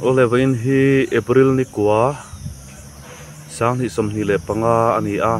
Awle vawiin hi April ni kua sanghnih sawmhnih leh panga a ni a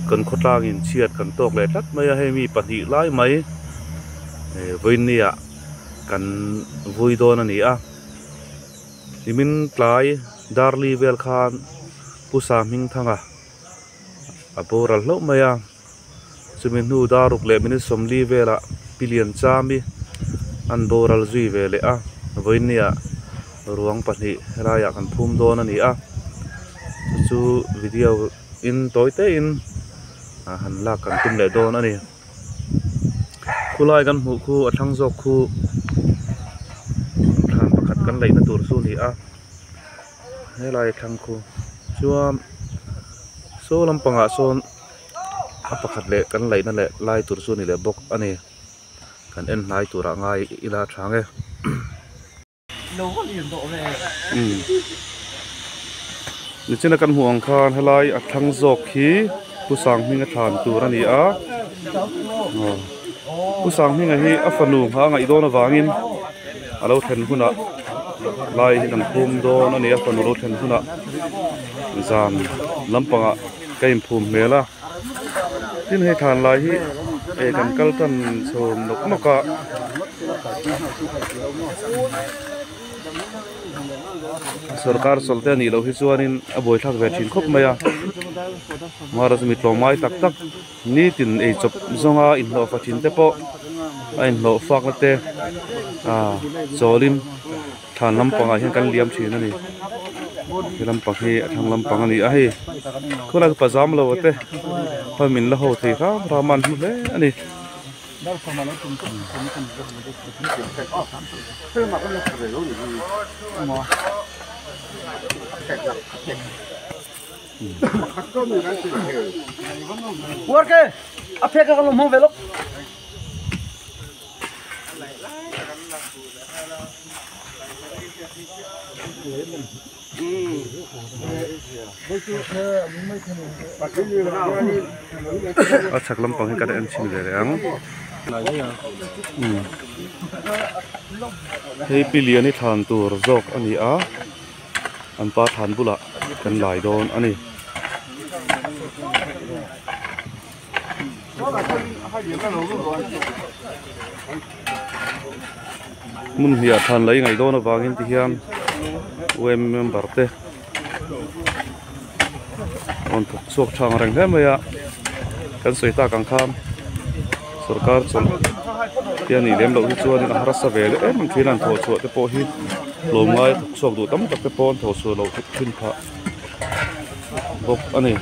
kan khawtlangin chhiat kan tawk leh tlat mai a hei mi pahnih lai mai vawiin ni ah kan vui dawn a ni a nimin tlai darli vel khan Pu Sahmingthanga a boral hlauh mai a. Chumi hnu daruk leh minute sawmli velah pi Lianchami an boral zui ve leh a, vawinia ruang pahnih helaiah kan phum dawn a ni a, chu chu video in tawi te in han lak kan tum leh dawn a ni. Khulai kan hmuh khu a thlang zawk khu thlan pakhat kan laihna tur chu a ni a, helai thlang khu chuan saw lampangah sawn. A pakhat leh kan laihna leh lai tur chu a ni leh bawk a ni kan en hnai turah ngai ila a tha nge. Nichina kan hmuh ang khan helai a thlang zawk hi Pu Sanghminga thlan tur a ni a Pu Sanghminga hi a fanu a ngaih dawn avangin a lo thlen hunah lai hi kan phum dawn a ni a fanu lo thlen hunah zan lampangah. Ka inphum hmel a tin hei thlan lai hi eh kan kal tan chhawm nawk nawk a. Sorkar chawlh te a nih loh hi chuanin a buaithlak ve thin khawp mai a Maharaj mi tlawmngai tak tak nitin eichawp zawnga inhlawhfa thin te pawh a inhlawhfak na te ah chawlin. Thlan lampangah hian kan liam thin a ni he lampang hi a thlang lampang a ni a hei khawlai chu pazam lo te khawi min la ho thei hram hram a an hmu hle a ni. A chhak lampang hi ka en chhin ve leh ang hei pi lian hi thlan tur zawk a ni a an pa thlan bulah kan lai dawn a ni. Hmun hnih ah thlan lei ngaih dawn avangin ti hian U_M member te rawn thawk chhuak tha ang reng hle mai a kan sawi tak ang khan sorkar chawlh te a nih lem loh hi chuan a harsa ve leh em em thin a an thawh chhuah te pawh hi tlawmngai thawk chhuak duh tam tak te pawh an thawh chhuah loh thin phah bawk a ni.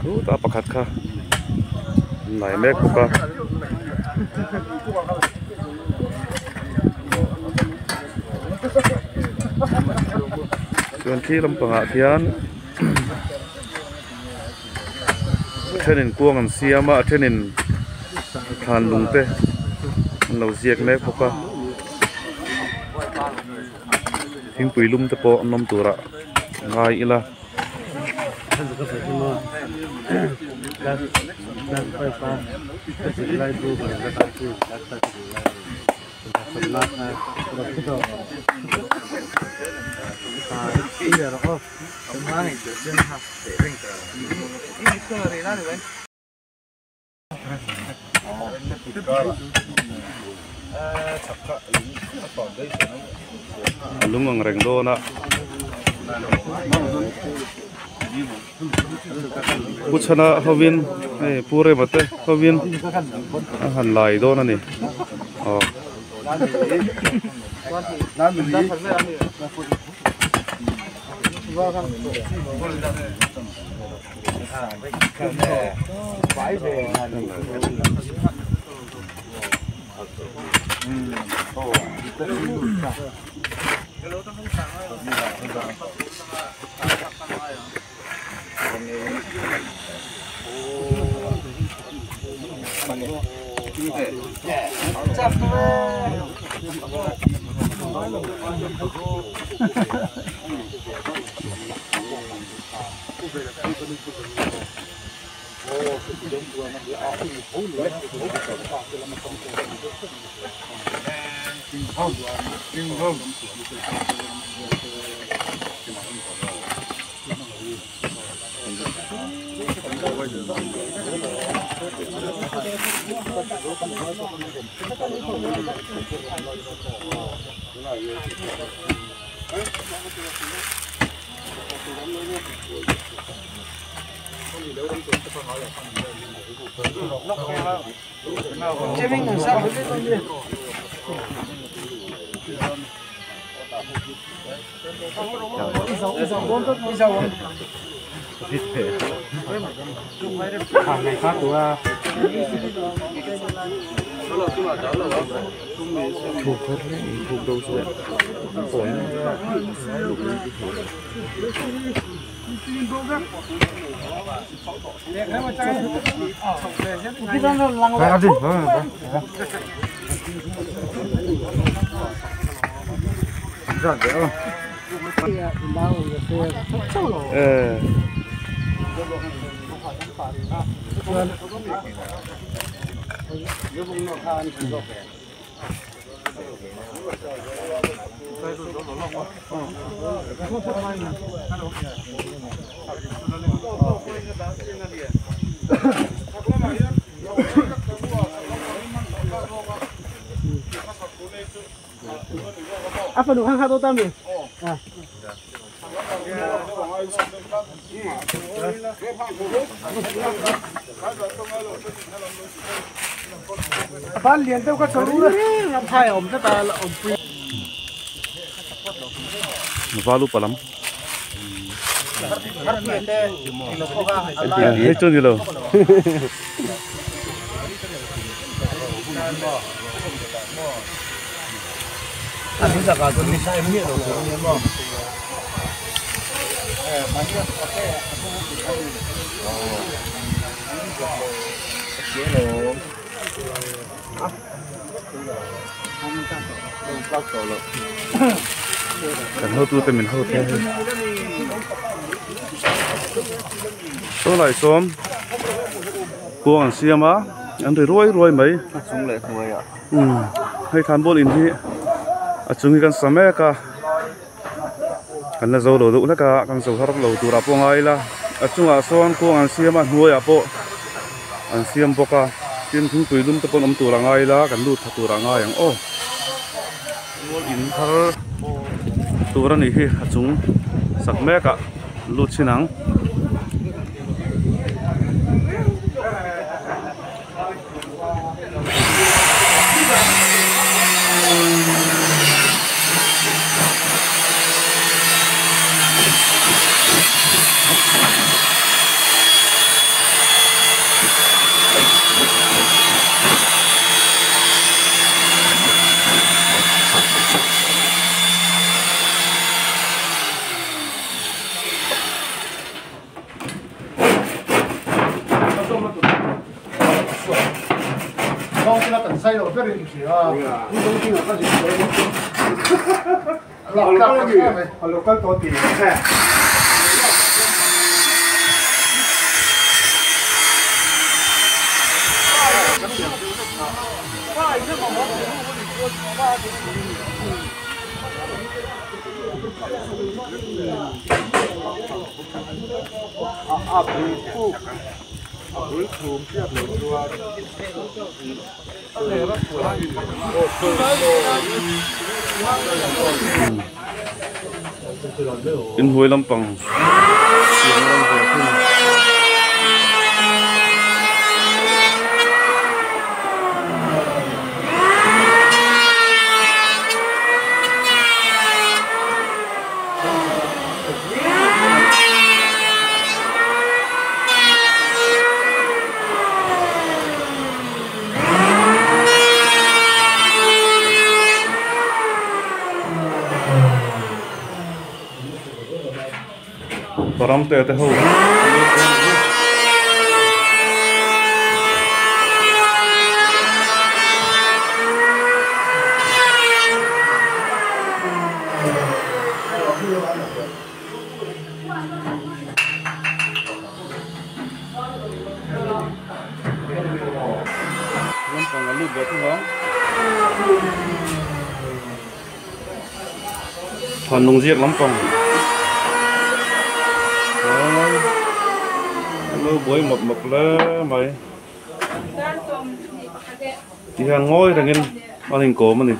Chutah pakhat kha an lai mek bawk a. Chuan khi lampangah khian. A thenin kuang an siam a a thenin thlan lung te an lo ziak mek bawk a thingpui lum te pawh an awm turah ngai ila. A lung ang reng dawn a Pu Chhana hovin hei Pu Rema te hovin an han lai dawn a ni aw. Valu palam hei chu ni lo kan hotu te min ho te saw lai sawm kuang an siam a an ri ruai ruai mai chung leh hnuai ah hei than ball in hi a chung hi kan sa mek a kan la zo lo deuh hlek a kan zo har lo tur ah pawh ngai ila a chungah sawn kuang an siam a hnuai ah pawh an siam bawk a tin thingpui lum te pawh an awm tur a ngai ila kan lut tha tur a ngai ang aw mual in thar tur a nih hi a chung sak mek ah lut chin ang. In hnuai lampang siam rawng ve thung. Ram te te ho Thlan lung ziak lampang an lo buai mawp mawp hle mai ti hian ngawi rengin an inkawm a ni.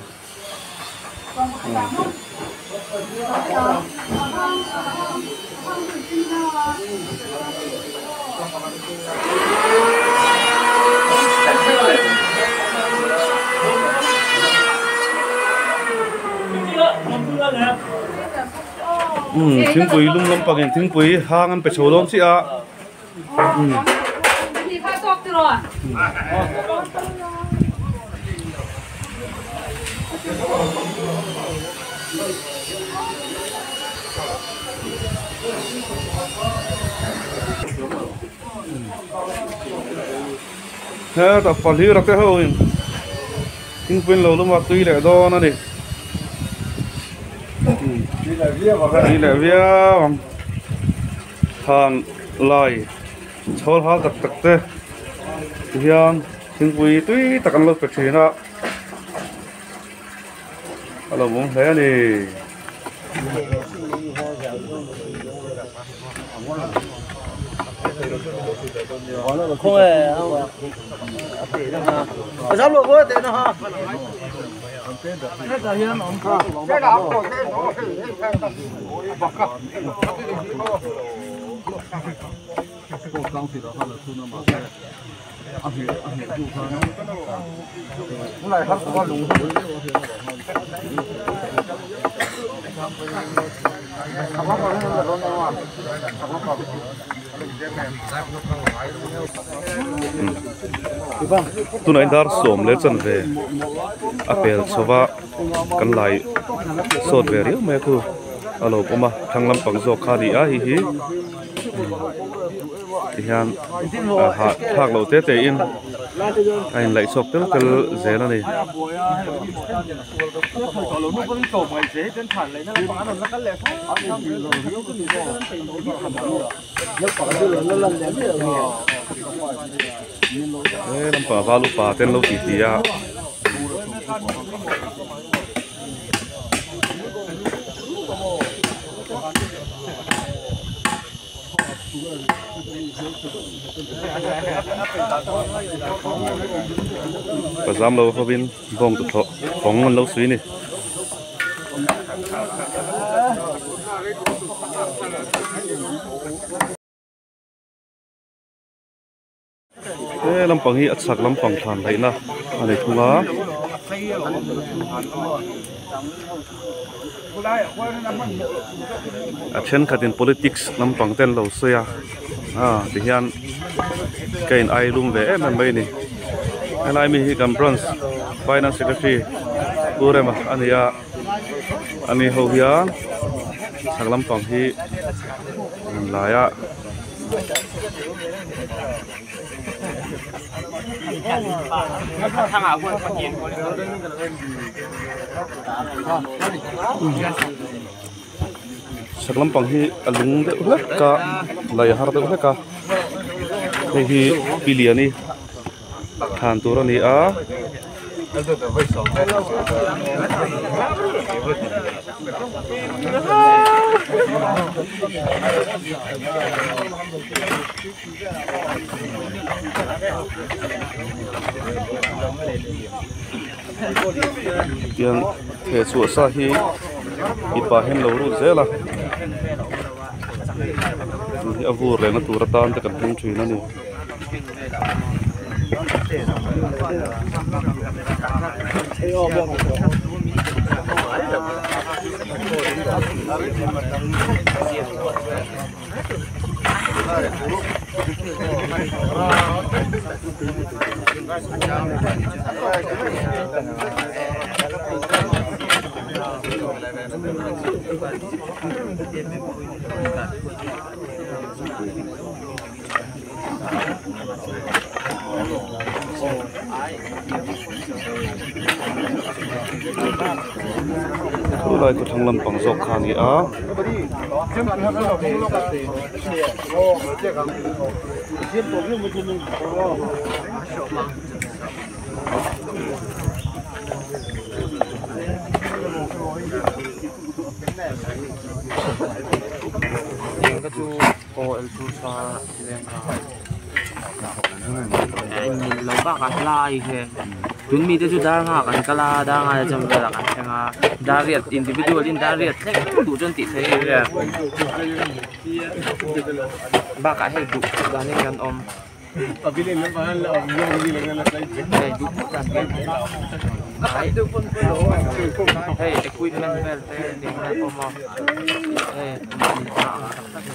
Umm thingpui lum lampangin thingpui hang an pe chho dawn chiah a umm. Hetah pahlir a te ho in thingpui an lo lum a tui leh dawn a ni tui leh viau ang thlan lai chhawl hal tak tak te tihian thingpui tui tak an lo pe thin a a lo awm hle a ni. Tunah hian dar sawm leh chanve a pel chho va kan lai sawt ve riau mai a khu a lo pawm a thlang lampang zawk kha a ni a hei hi. Tihian hah thlak loh te te in a in laih chhuak tel tel zel a ni. He lampang val upa te an lo ti ti a. Ka zam lo hovin bawng tuthlawh kawng an lo sui a ni. He lampang hi a chhak lampang thlan daihna a ni thung a. A thenkhatin politics lampang te an lo sawi a ah tihian ka in ai lum ve em em mai a ni. Helai mi hi kan branch finance secretary Pu Rema a ni a ani ho hian chhak lampang hi an lai a. Chhak lampang hi a lung deuh hlek a lei a har deuh hlek a hei hi pi liani thlan tur a ni a. Tiang theh chhuah sa hi mipa hian lo rut zel a hi a vur lehna tur atan te kan hmang thin a ni. Thu lai khaw thlang lampang zawk kha a ni a. Bakah helai hi tun mite chu dar nghak an kal a dar nghak leh cham velah kan thleng a dar riat individual in dar riat thleng duh chuan tih theih a ni bakah hei duh danin kan awm hei duh dan hei equipment vel te eng vel pawh maw hei ang tak tak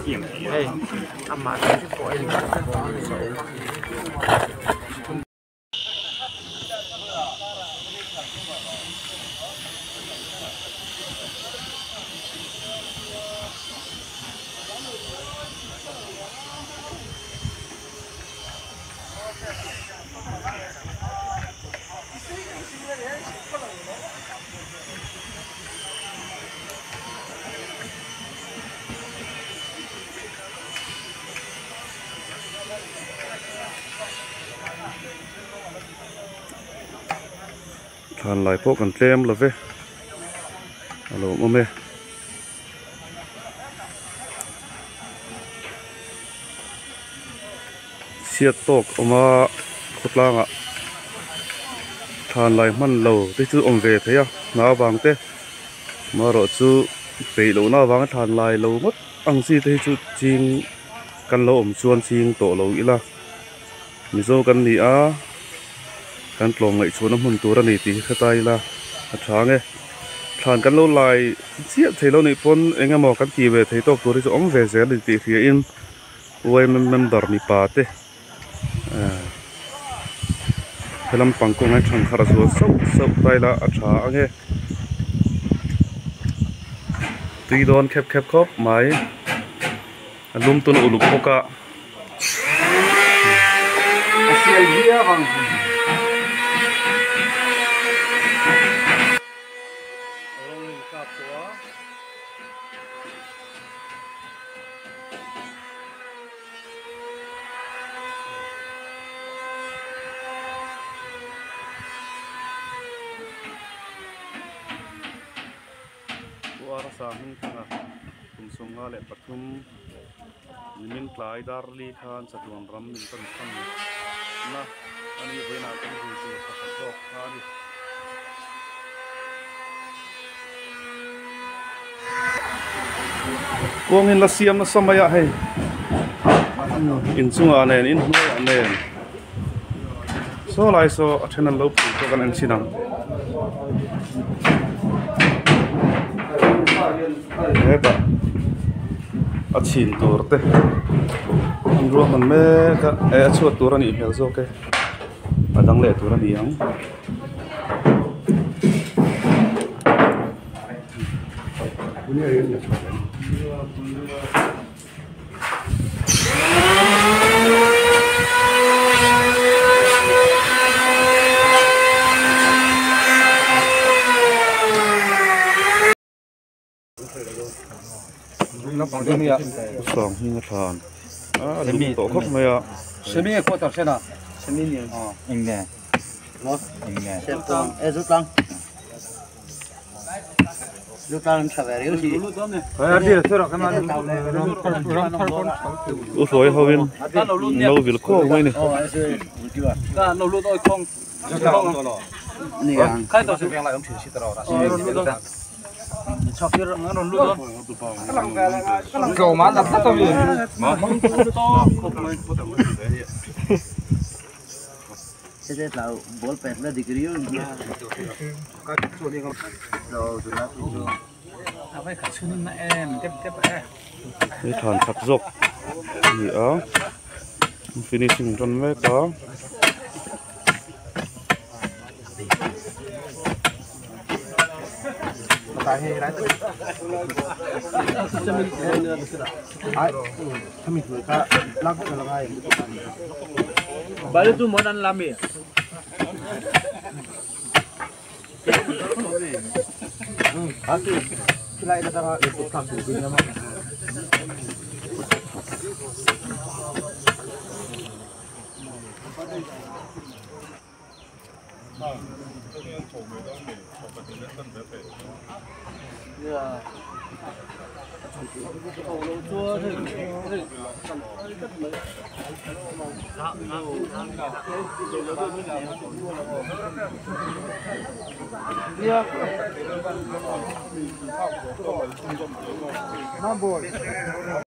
in. Hei amah chu pawh a Thlan lai pawh kan tlem lo ve a lo awm e. Chhiat tawk awm a khawtlangah thlan lai hman lo te chu awm ve thei a hna avang te amaherawh chu peih lohna avanga thlan lai lo ngawt ang chi te hi chu ching kan lo awm chuan ching tawh lo ila mizo kan ni a kan tlawm ngaihchhuahna hmun tur a ni tih hi hre ta ila a tha ang e thlan kan lo lai chiah thei lo nih pawn eng emaw kan tih ve thei tawk tur hi chu awm ve zel a ni tih hria in. Yma member mipa te he lampang kawng hi thangkhat a zual sauh sauh ta ila a tha ang e tui dawn khep khep khawp mai a lum tun uluk bawk a. Arsa hming thanga kum 53 nimin tlai darli khan chatuan ram min tan chhan na a nih vawiinah kan vui tur pakhat zawk kha a ni. Kawngin la siam nasa mai a hei inchungah nen inhnuaiah nen saw lai saw a then an lo pui pawh kan en chhin ang hetah a chhin tur te an ruahman mek a eh a chhuat tur a nih hmel zawk e a dang leh tur a ni ang. Sawng hming a thlan a lung tawh khawp mai a. U hruai ho in no vil khawk mai ni. Hei thlan chak zawk a ni a finishing tan mek a. Nia.